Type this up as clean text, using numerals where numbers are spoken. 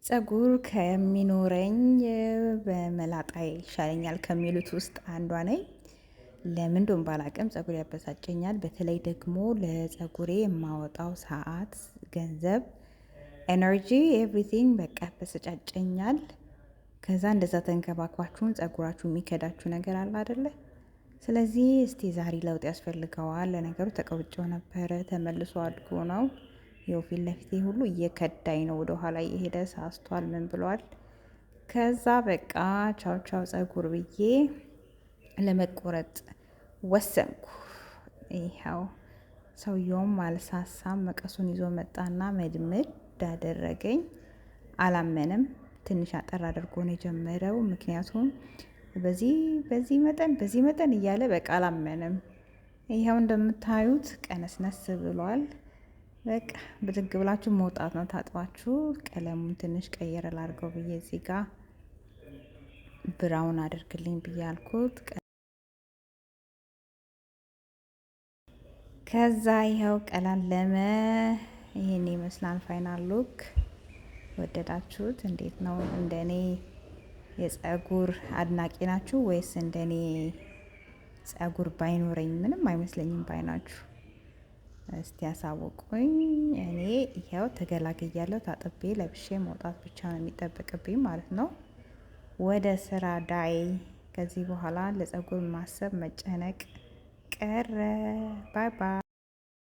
ጸጉር ከሚኖረኝ በመላጣዬ ይሻለኛል ከሚሉት ውስጥ አንዷ ነኝ። ለምን እንደሆነ ባላቅም ጸጉር ያበሳጨኛል። በተለይ ደግሞ ለጸጉሬ የማወጣው ሰዓት፣ ገንዘብ፣ energy፣ everything በቃ ያበሰጫጨኛል። ከዛ እንደዛ ተንከባክባችሁን ጸጉራችሁ የሚከዳችሁ ነገር አለ አደለ? ስለዚህ እስቲ ዛሬ ለውጥ ያስፈልገዋል። ለነገሩ ተቀብጬው ነበረ፣ ተመልሶ አድጎ ነው። ይኸው ፊት ለፊቴ ሁሉ እየከዳኝ ነው፣ ወደ ኋላ እየሄደ ሳስቷል፣ ምን ብሏል። ከዛ በቃ ቻው ቻው ጸጉር ብዬ ለመቆረጥ ወሰንኩ። ይኸው ሰውየውም አልሳሳም፣ መቀሱን ይዞ መጣና መድመድ አደረገኝ። አላመንም። ትንሽ አጠር አድርጎ ነው የጀመረው። ምክንያቱም በዚህ በዚህ መጠን በዚህ መጠን እያለ በቃ አላመንም። ይኸው እንደምታዩት ቀነስነስ ብሏል። በቃ ብድግ ብላችሁ መውጣት ነው ታጥባችሁ። ቀለሙን ትንሽ ቀየር ላድርገው ብዬ እዚህ ጋ brown አድርግልኝ ብዬ አልኩት። ከዛ ይኸው ቀላለመ። ይሄን ይመስላል final look። ወደዳችሁት? እንዴት ነው? እንደኔ የጸጉር አድናቂ ናችሁ ወይስ እንደኔ ጸጉር ባይኖረኝ ምንም አይመስለኝም ባይ ናችሁ? እስቲ ያሳውቁኝ። እኔ ይኸው ተገላግያለሁ። ታጥቤ ለብሼ መውጣት ብቻ ነው የሚጠበቅብኝ ማለት ነው። ወደ ስራ ዳይ። ከዚህ በኋላ ለጸጉር ማሰብ መጨነቅ ቀረ። Bye bye።